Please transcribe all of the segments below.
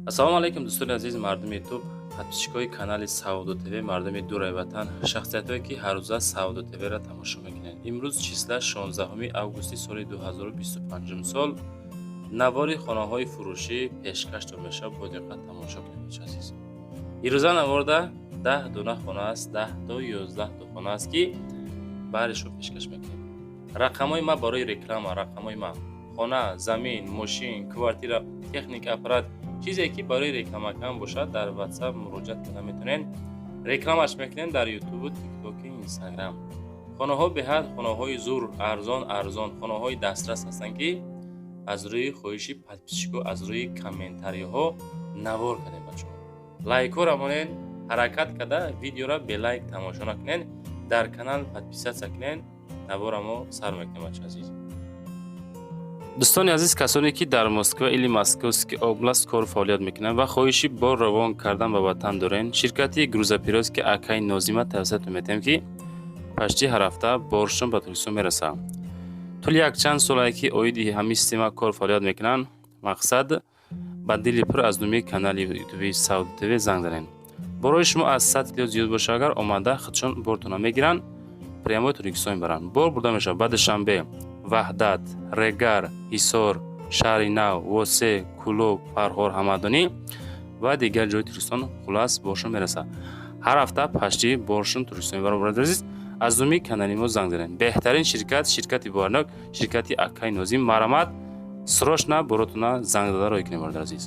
Ассалому алайкум, дӯстони азиз, мардуми Ютуб, подписчикои канали Савдо ТВ, мардуми дураи ватан, шахсиятҳое, ки ҳаррӯза Савдо ТВ-ра тамошо мекунед. Имрӯз числа 16 августи соли 2025 сол навори хонаҳои фурӯшӣ пешкаштон мешавад. Бо диққат тамошо кунед, бача азиз. Ирӯза наворда 10 дона хона аст, 10 то 11 то хона аст, ки баҳри шумо пешкаш мекунем. Рақамҳои ма барои реклама, рақамҳои ма: хона, замин, мошин, квартира, техника, аппарат, чизе ки барои реклама кам бошад, дар WhatsApp муроҷиат карда метавонед. Рекламаш мекунем дар Ютубу, Тиктоки, Инстаграм. Хонаҳо беҳад хонаҳои зур, арзон арзон, хонаҳои дастрас ҳастанд, ки аз рӯи хоҳиши подписчико, аз рӯи комментариҳо навор кардем. Бачаҳо, лайкҳоро монед, ҳаракат карда видеоро бе лайк тамошо накунед, дар канал подписаться кунед. Навора мо сар мекунем, бача азиз. Дӯстони азиз, касоне ки дар Москва или Московский область кору фаъолият мекунанд ва хоҳиши бор равон кардан ба ватан дорен, ширкати грузоперевозки акаи Нозима тавсиятон метиҳем, ки почти ҳар ҳафта боршон ба Тоҷикистон мерасад. Тӯли якчанд солае ки оиди ҳамин система кор фаъолият мекунанд. Мақсад, ба дили пур аз номи канали ютуби Савдо ТВ занг занед. Борои шумо аз 100 кило зиёд боша агар, омада худшон бортона мегиранд, прямой Тоҷикистон мебаранд. Бор бурда мешавад ба Душанбе, Ваҳдат, Регар, Ҳисор, Шаҳри Нав, Восе, Кӯлоб, Фархор, Ҳамадонӣ ва дигар ҷои Тоҷикистон. Хулас, боршон мерасад. Ҳар ҳафта почти боршон Тоҷикистон мебаранд. Бародари азиз, аз номи канали мо занг занед. Беҳтарин ширкат, ширкати боварнок, ширкати акаи Нозим. Марҳамат, срочно боротона занг зада роҳӣ кунед, бародари азиз.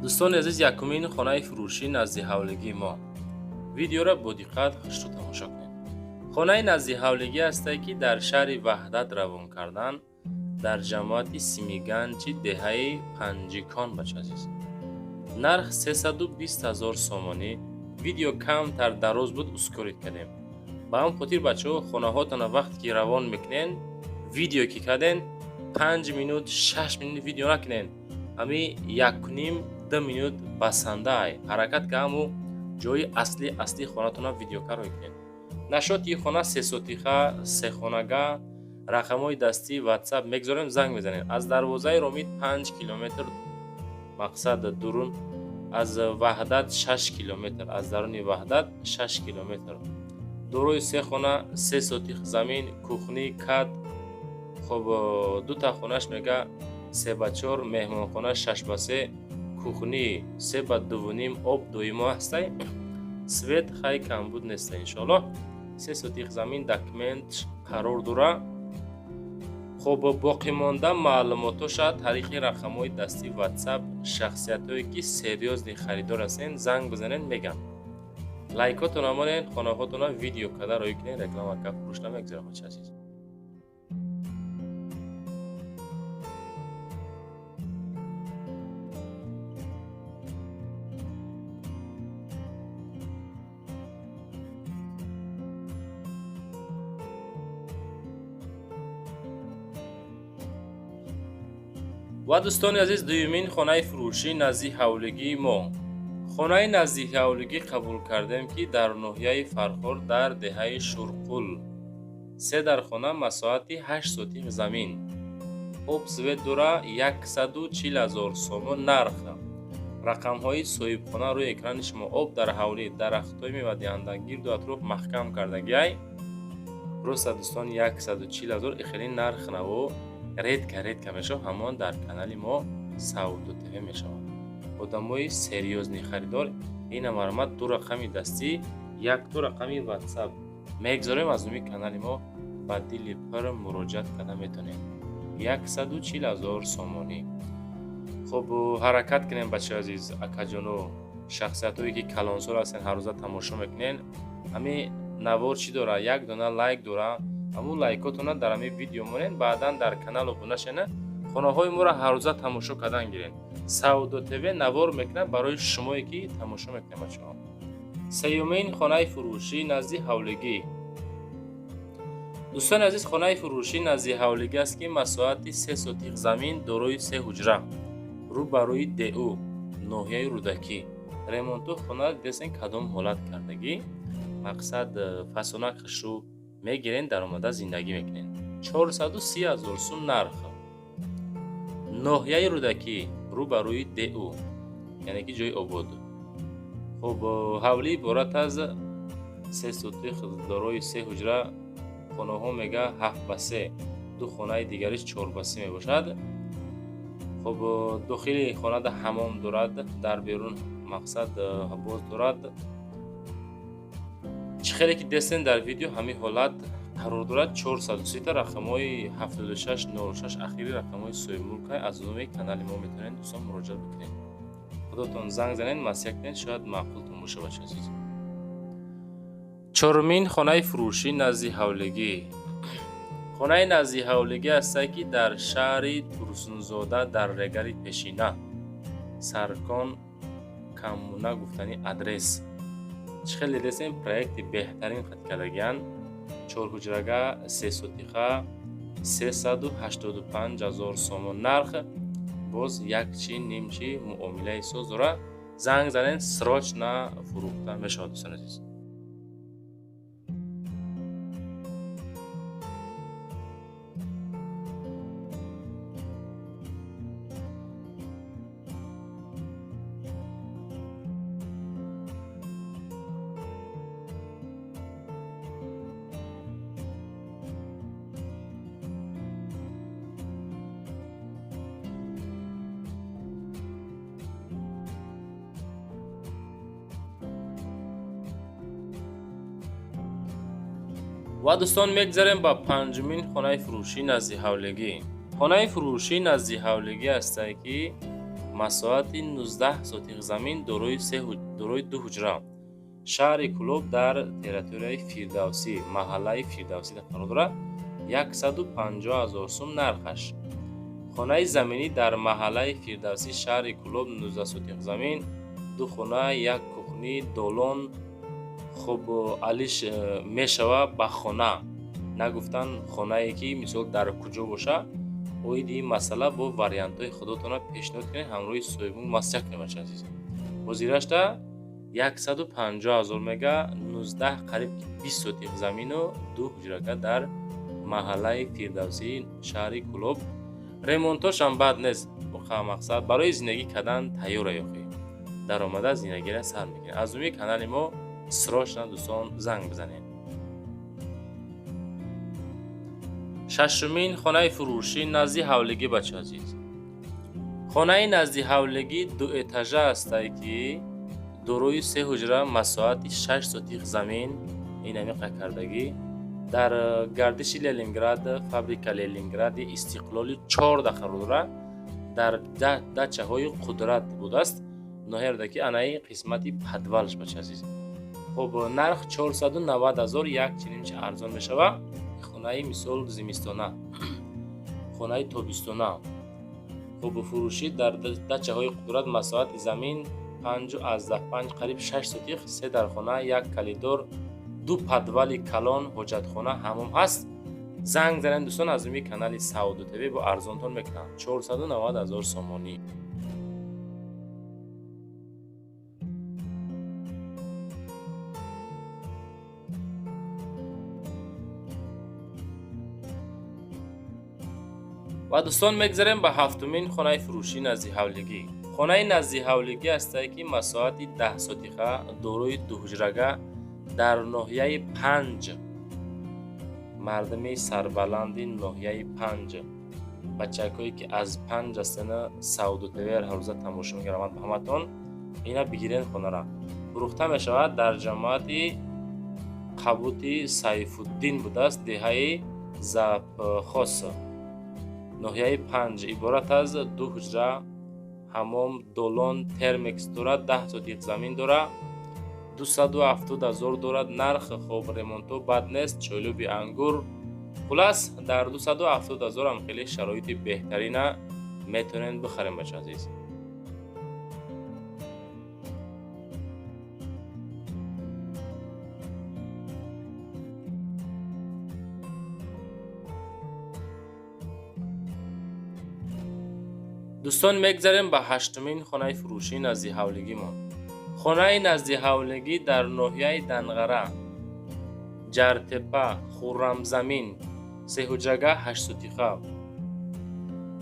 Дӯстони азиз, якумин хонаи фурӯшӣ назди ҳавлигии мо. Видеоро бо диққат хушрӯ тамошо кунед. Хонаи назди ҳавлигӣ ҳастае, ки дар шаҳри Ваҳдат равон кардан, дар ҷамоати Симиганҷи деҳаи Панҷикон. Бача азиз, нарх 320 000 сомонӣ. Видео камтар дароз буд, ускорить кардем. Ба ҳам хотир, бачаҳо, хонаҳотона вақте ки равон мекунен, видео ки карден, 5 минут, 6 минут видео накунен, ҳами якуним ду минут басанда. Ҳаракат ка ҳаму ҷои асли аслии хонатона видеокар кунед. Нашоти хона се сотиха, сехонага. Рақамҳои дастии WhatsApp мегузорем, занг мезанем. Аз дарвозаи Ромит 5 километр, мақсад, дурун аз Ваҳдат 6 километр, аз даруни Ваҳдат 6 километр. Дорои се хона, се сотих замин, кухни кад. Хоб, дута хонаш мега 3 ба 4, меҳмонхона 6 ба 3, кухни 3 ба 2.5. Об доимо ҳастай, свет хай камбуд неста, иншоаллоҳ. Се сотих замин, документ қарор дора. Хоб, боқимонда маълумотоша тариқи рақамҳои дастии WhatsApp, шахсиятҳое ки серьёзный харидор ҳастен, занг бизанед, мегам. Лайкотона монед, хонаҳотона видео карда роҳӣ кунед, реклама ка фурӯш намегузарам, бача азиз. Ва дӯстони азиз, дуюмин хонаи фурӯшӣ назди ҳавлигии мо. Хонаи назди ҳавлигӣ қабул кардем, ки дар ноҳияи Фархор, дар деҳаи Шурқул. Се дархона, масоҳати 8 сотих замин, об, свет дора, 140 000 сомон нарх. Рақамҳои соҳибхона рӯи экрани шумо. Об дар ҳавлӣ, дарахтҳои мевадиҳанда, гирду атроф маҳкам кардагиай. Просто, дӯстон, 140 000 хеле нарх наво редко редко мешавад. Ҳамон дар канали мо Савдо ТВ мешавад. Одамои серьёзный харидор, ина марҳамат, ду рақами дастӣ, якто рақами WhatsApp мегузорем. Аз номи канали мо ба дили пур муроҷиат карда метавонед. 140 000 сомонӣ. Хуб, ҳаракат кунем, бачаи азиз, акаҷону шахсиятҳое ки калонсол ҳастен, ҳаррӯза тамошо мекунен. Ҳамин навор чӣ дора? Як дона лайк дора. Ҳамун лайкотона дар ҳамин видео монед, баъдан дар канал обуна шена, хонаҳои моро ҳаррӯза тамошо кардан гирен. Савдо ТВ навор мекунад барои шумое ки тамошо мекунед, бачаҳо. Сеюмин хонаи фурӯшӣ назди ҳавлигӣ. Дӯстони азиз, хонаи фурӯшӣ назди ҳавлигӣ аст, ки масоҳати се сотих замин, дорои се ҳуҷра, рӯ ба рӯи ДУ, ноҳияи Рӯдакӣ. Ремонту хона дидесен, кадом ҳолат кардагӣ. Мақсад, фасонак хушрӯ мегирен, даромада зиндагӣ мекунен. 430 000 сум нарх. Ноҳияи Рӯдакӣ. Рӯ ба рӯи ДУ, яъне ки ҷои обод. Хуб, ҳавлӣ иборат аз 3 сотих дорои 3 ҳуҷра, хонаҳо мега 7 ба 3, ду хонаи дигариш 4 ба 3 мебошад. Хуб, дохили хонада ҳамом дорад, дар берун мақсад боз дорад. Чӣ хеле ки дестен дар видео, ҳамин ҳолат қарор дорад. 430 рақамҳои 7606 ахири рақамҳои соҳибмулка. Аз номи канали мо метавонед, дӯстон, муроҷиат бикунед, худотон занг занед, маслиҳат кунед, шояд маъқултон боша, бача азиз. Чорумин хонаи фурӯшӣ назди ҳавлигӣ. Хонаи назди ҳавлигӣ ҳастае, ки дар шаҳри Турсунзода, дар Регари пешина, Саркон коммуна гуфтани адрес. Чӣ хеле дидесем, проекти беҳтарин хат кардагиянд. Чорҳуҷрага, сесотиха, 385 000 сомон нарх, боз як чи нимчи муомилаи соз дорад. Занг занед, срочно фурӯхта мешавад, дӯстони азиз. Ва дӯстон, мегзарем ба панҷумин хонаи фурӯшӣ назди ҳавлигӣ. Хонаи фурӯшӣ назди ҳавлигӣ ҳастае, ки масоҳати 19 сотих замин, дорои ду ҳуҷра, шаҳри Кӯлоб, дар территорияи Фирдавсӣ, маҳаллаи Фирдавсӣ қарор дорад. 150 000 сум нархаш. Хонаи заминӣ дар маҳаллаи Фирдавсӣ, шаҳри Кӯлоб, 19 сотих замин, ду хона, як кухни, долон. Хуб, алиш мешава ба хона нагуфтан, хонае ки мисол дар куҷо боша, оиди ин масъала бо вариантҳои худотона пешниҳод кунед, ҳамроҳи соҳибмулк маслиҳат кунед, бача азиз. Ҳозирашта 150 000 мега, 19, қариб ки 20 сотих замину ду ҳуҷрака дар маҳаллаи Фирдавсии шаҳри Кӯлоб. Ремонтошам бад нест, мақсад барои зиндагӣ кардан тайёра, ёхӣ даромада зиндагиро сар мекунед. Аз рӯи канали мо срочно, дӯстон, занг бизанед. Шашумин хонаи фурӯшӣ назди ҳавлигӣ, бача азиз. Хонаи назди ҳавлигӣ дуэтажа ҳастае, ки дорои се ҳуҷра, масоҳати 6 сотих замин, ин амиқа кардагӣ, дар гардиши Ленинград, фабрика Ленингради, Истиқлоли 14 қарор дорад, дар дачаҳои Қудрат будааст, ноҳия ки анаи қисмати подвалш, бача азиз. Хуб, нарх 490 000, як чинимчи арзон мешавад. Хонаи мисол зимистона, хонаи тобистона. Хуб, фурӯшӣ дар дачаҳои Қудрат, масоҳати замин 5,5, қариб 6 сотих, се дархона, як коридор, ду подвали калон, ҳоҷатхона, ҳамом ҳаст. Занг занед, дӯстон, аз рӯи канали Савдо ТВ бо арзонтон мекунам, 490 000 сомонӣ. Ва дӯстон, мегзарем ба ҳафтумин хонаи фурӯшӣ назди ҳавлигӣ. Хонаи назди ҳавлигӣ ҳастае, ки масоҳати 10 сотиха, дорои дуҳуҷрага, дар ноҳияи Панҷ, мардуми сарбаланди ноҳияи Панҷ, бачакҳое ки аз Панҷ ҳастена, Савдо ТВ ҳаррӯза тамошо мекунанд, ба ҳаматон ина бигирен. Хонара фурӯхта мешавад, дар ҷамоати Қабути Сайфуддин будааст, деҳаи Запхос, ноҳияи Панҷ. Иборат аз ду ҳуҷра, ҳамом, долон, термекс дорад, 10 сотих замин дорад, 270 000 дорад нарх. Хоб, ремонто бад нест, чойлуби ангур. Хулас, дар 270 000 ҳам хеле шароити беҳтарина метавонед бихарем, бача азиз. Дӯстон, мегзарем ба ҳаштумин хонаи фурӯшӣ назди ҳавлигимон. Хонаи назди ҳавлигӣ дар ноҳияи Данғара, Ҷартепа, Хуррамзамин, сеҳуҷрага, ҳаштсотиха.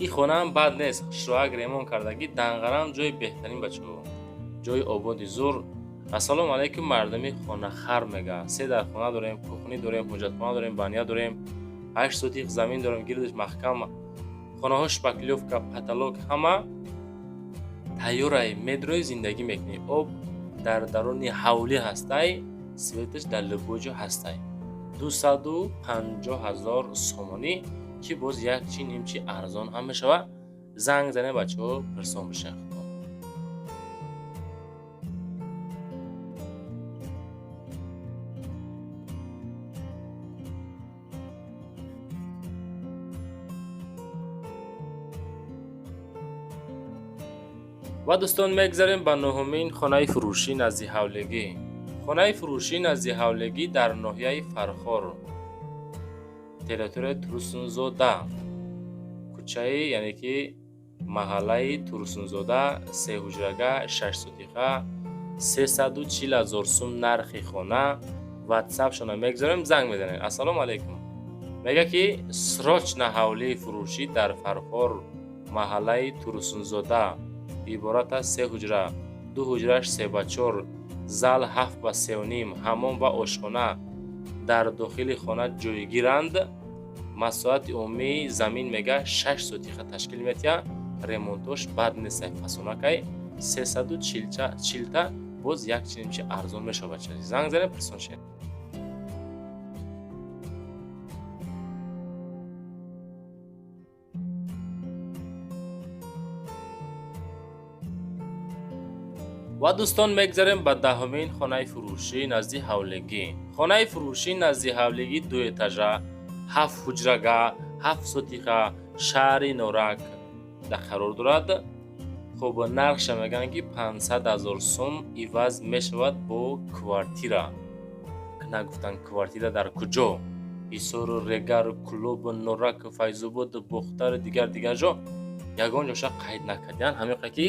Ин хонаам бад нест, хушроак ремонт кардагӣ, Данғарам ҷои беҳтарин, бачаҳо, ҷои ободи зур. Ассалому алайкум, мардуми хонахар, мега, се дар хона дорем, кухни дорем, ҳуҷҷатхона дорем, баня дорем, 8 сотих замин дорем, гирдаш маҳкам, хонаҳо шпаклёвка, потолок ҳама тайёрай, медрои зиндагӣ мекунӣ. Об дар даруни ҳавлӣ ҳастай, светаш дар любой ҷо ҳастай. 250 000 сомонӣ, ки боз як чи нимчи арзон ҳам мешавад. Занг занед, бачаҳо, пирсон бишед. Ва дӯстон, мегзарем ба нуҳумин хонаи фурӯшӣ назди ҳавлигӣ. Хонаи фурӯшӣ назди ҳавлигӣ дар ноҳияи Фархор, территорияи Турсунзода, кӯчаи, яъне ки маҳаллаи Турсунзода, сеҳуҷрага, 6 сотиха, 340 000 сум нархи хона. Ватсапшона мегзорем, занг мезанем. Ассалому алайкум, мега ки срочно ҳавлии фурӯшӣ дар Фархор, маҳаллаи Турсунзода, иборат аз се ҳуҷра, ду ҳуҷраш 3 ба 4, зал 7 ба 3,5, ҳаммом ва ошхона дар дохили хона ҷойгиранд. Масоҳати умумии замин, мега, 6 сотиха ташкил метиҳад. Ремонтош бад нестай, фасонакай. 340-та боз як чинимчи арзон мешавад. Занг занед, пирсон шед. Ва дӯстон, мегзарем ба даҳумин хонаи фурӯшӣ назди ҳавлигӣ. Хонаи фурӯшӣ назди ҳавлигӣ, дуэтажа, ҳафт ҳуҷрага, 7 сотиха, шаҳри Норак да қарор дорад. Хуб, нархша мегӯянд, ки 500 000 сум, иваз мешавад бо квартира. Нагуфтанд, квартира дар куҷо: Ҳисору Регар, Кӯлоб, Норак, Файзобод, Бохтар, дигар дигар ҷо ягон ҷоша қайд накардиянд. Ҳамиқа ки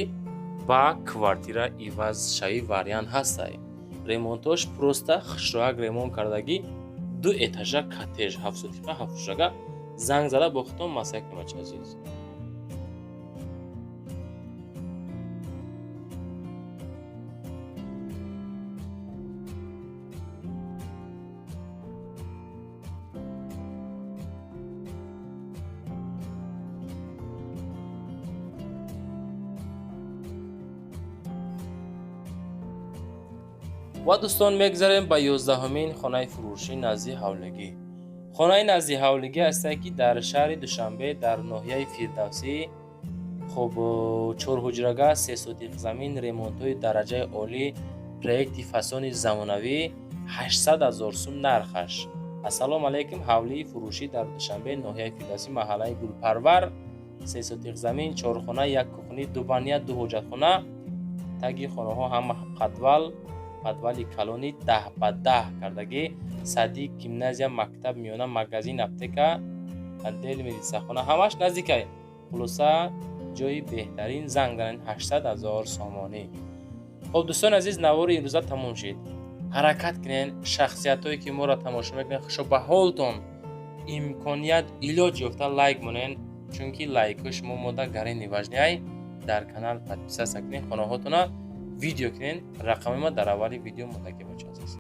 ба квартира ивазшавӣ вариант ҳастай. Ремонтош просто хушроак ремонт кардагӣ, ду этажа коттедж, 7 сотиха, ҳафтҳуҷрага. Занг зада бо худтон маслиҳат кунед, бачаи азиз. Ва дӯстон, мегзарем ба 11-умин хонаи фурӯшӣ назди ҳавлигӣ. Хонаи назди ҳавлигӣ ҳастае, ки дар шаҳри Душанбе, дар ноҳияи Фирдавсӣ. Хуб, чорҳуҷрага, 3 сотиқ замин, ремонтҳои дараҷаи олӣ, проекти фасони замонавӣ, 800 000 сум нархаш. Ассалому алайкум, ҳавлии фурӯшӣ дар Душанбе, ноҳияи Фирдавсӣ, маҳаллаи Гулпарвар, 3 сотиқ замин, чорхона, як кухни, ду баня, ду ҳоҷатхона, таги хонаҳо ҳама подвал, подвали калони 10 ба 10 кардагӣ, садик, гимназия, мактаб миёна, магазин, аптека, отдел, милисахона ҳамаш наздикай. Хулоса, ҷои беҳтарин. Занг занед, 800 000 сомонӣ. Хуб, дӯстони азиз, навори имрӯза тамом шид. Ҳаракат кунед, шахсиятҳое ки моро тамошо мекунед, хушо ба ҳолтон, имконият илоҷ ёфта лайк монед, чунки лайкҳои шумо мода гарени важный. Дар канал подписаться кунед, хонаҳотона видео кунед, рақами ма дар аввали видео мондагӣ, бача азиз.